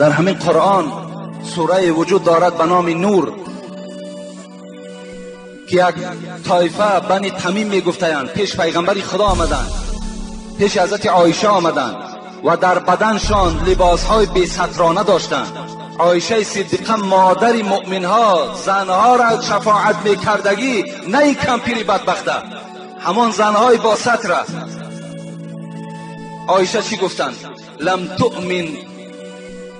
Дар ҳамин Қуръон сурае вуҷуд дорад ба номи Нур, ки як тоифа Бани Тамим мегуфтаянд, пеш пайғамбари Худо омаданд, пеш ҳазрати Оиша омаданд ва дар баданшон либосҳои бесатрона доштанд. Оишаи Сиддиқа модари муъминҳо, занҳоро шафоат мекардагӣ, на ин кампири бадбахта, ҳамон занҳои бо сатра. Оиша чӣ гуфтанд?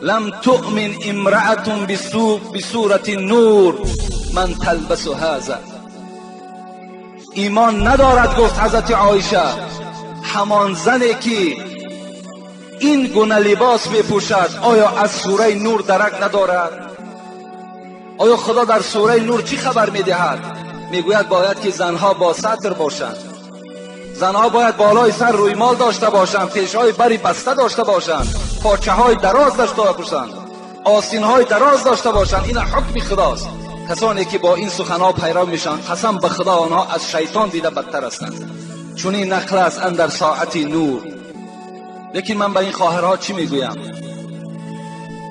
Лам туъмин имраатун бисурати нур ман талбасу ҳаза. Имон надорад, гуфт ҳазрати Оиша, ҳамон зане ки ин гуна либос мепӯшад, оё аз сураи Нур дарак надорад? Оё Худо дар сураи Нур чӣ хабар медиҳад? Мегӯяд бояд ки занҳо бо сатр бошанд, занҳо бояд болои сар рӯймол дошта бошанд, пешҳои бари баста дошта бошанд, почаҳои дароз дошта бошанд, остинҳои дароз дошта бошанд. Ин ҳукми Худост. Касоне ки бо ин суханҳо пайрав мешаванд, қасам ба Худо, онҳо аз шайтон дида бадтар ҳастанд. Чунин нақл аст андар соати Нур. Лекин ман ба ин хоҳарҳо чӣ мегӯям?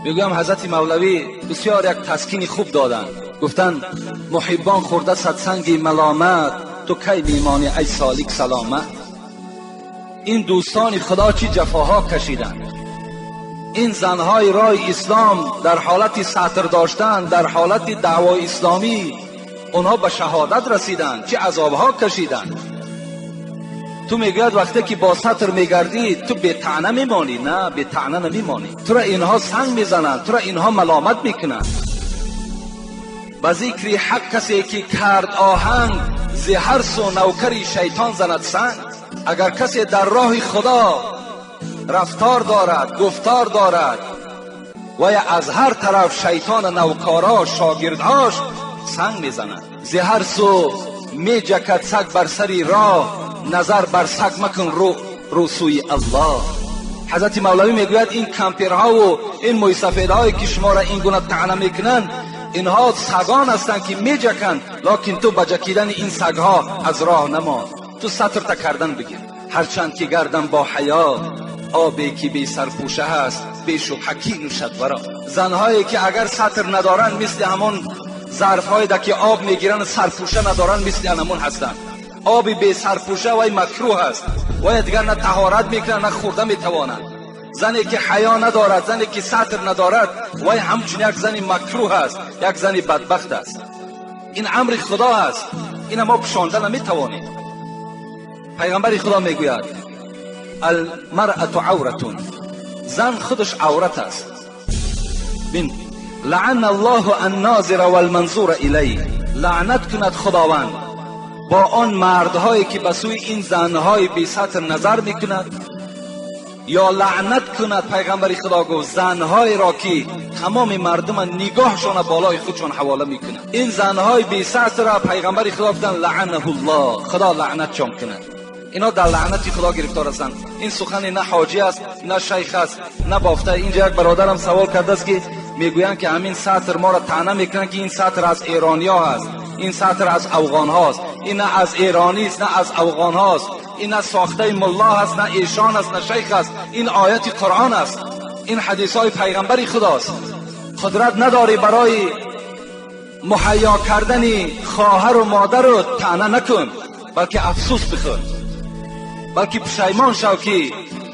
Мегӯям ҳазрати Мавлавӣ бисёр як таскини хуб доданд. Гуфтанд муҳиббон хӯрда садсанги маломат, ту кай мемонӣ ай солик саломат? Ин дӯстони Худо чӣ ҷафоҳо кашиданд. Ин занҳои роҳи ислом дар ҳолати сатр доштан, дар ҳолати даъвои исломӣ онҳо ба шаҳодат расиданд, чӣ азобҳо кашиданд. Ту мегӯяд вақте ки бо сатр мегардӣ ту бетаъна мемонӣ. На, бетаъна намемонӣ. Тура инҳо санг мезананд, тура инҳо маломат мекунанд. Ба зикри ҳақ касе ки кард оҳанг, зи ҳар су навкари шайтон занад санг. Агар касе дар роҳи Худо рафтор дорад, гуфтор дорад, ва аз ҳар тараф шайтон навкаро, шогирдҳош санг мезанад. Зи ҳар су меҷакад саг бар сари роҳ, назар бар саг макун, рӯ сӯи Аллоҳ. Ҳазрати Мавлавӣ мегӯяд ин кампирҳову ин мӯйсафедҳое ки шуморо ин гуна таъна мекунанд, инҳо сагон ҳастанд ки меҷаканд, лекин ту ба ҷакидани ин сагҳо аз роҳ намон, ту сатрта кардан бигир. Ҳарчанд ки гардам бо ҳаё, обе ки бесарпӯша ҳаст, бешубҳа кӣ нӯшад варо. Занҳое ки агар сатр надоранд, мисли ҳамон зарфҳое ки об мегиранд сарпӯша надоранд, мисли ҳамон ҳастанд. Оби бесарпӯша вай макрӯҳ аст, вай дигар на таҳорат мекунад, на хӯрда метавонад. Зане ки ҳаё надорад, зане ки сатр надорад, вай ҳамчун як зани макрӯҳ аст, як зани бадбахт аст. Ин амри Худо аст, ина мо пӯшонда наметавонем. Пайғамбари Худо мегӯяд алмаръату авратун, зан худаш аврат аст. Бин, лаъана аллоҳу аннозира валманзура илайҳ, лаънат кунад Худованд бо он мардҳое ки ба сӯи ин занҳои бесатр назар мекунад, ё лаънат кунад, пайғамбари Худо гуфт, занҳоеро ки тамоми мардума нигоҳшона болои худшон ҳавола мекунад. Ин занҳои бесатрро пайғамбари Худо гуфтанд лаъанаҳуллоҳ, Худо лаънатшон кунад. Ино дар лаънати Худо гирифтор ҳастанд. Ин сухане на ҳоҷӣ аст, на шайх аст, на бофта. Инҷа як бародарам савол кардааст ки мегӯянд ки ҳамин сатр моро таъна мекунанд ки ин сатр аз эрониё ҳаст, ин сатр аз афғонҳост. Ин на аз эронист, на аз афғонҳост, ин на сохтаи мулло ҳаст, на эшон аст, на шайх аст. Ин ояти Қуръон аст, ин ҳадисҳои пайғамбари Худост. Қудрат надорӣ барои муҳайё кардани хоҳару модару таъна накун, балки афсӯс бихӯр, балки пушаймон шав ки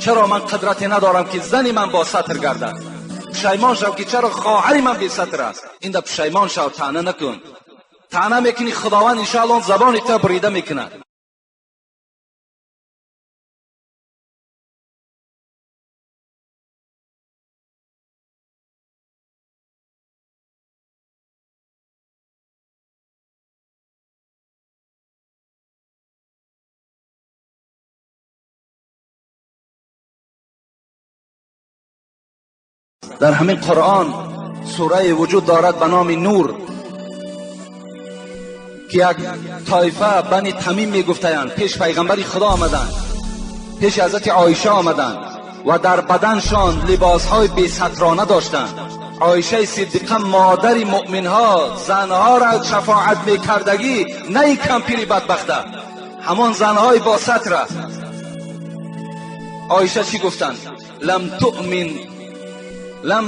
чаро ман қудрате надорам ки зани ман бо сатр гардад. Пушаймон шав ки чаро хоҳари ман бесатр аст. Инда пушаймон шав, таъна накун. Таъна мекунӣ, Худованд иншоаллоҳ забони туро бурида мекунад. Дар ҳамин Қуръон сурае вуҷуд дорад ба номи Нур, ки як тоифа Бани Тамим мегуфтаянд, пеш пайғамбари Худо омаданд, пеш ҳазрати Оиша омаданд ва дар баданшон либосҳои бесатрона доштанд. Оишаи Сиддиқа модари муъминҳо, занҳоро шафоат мекардагӣ, на ин кампири бадбахта, ҳамон занҳои бо сатра. Оиша чӣ гуфтанд? Лам туъмин лам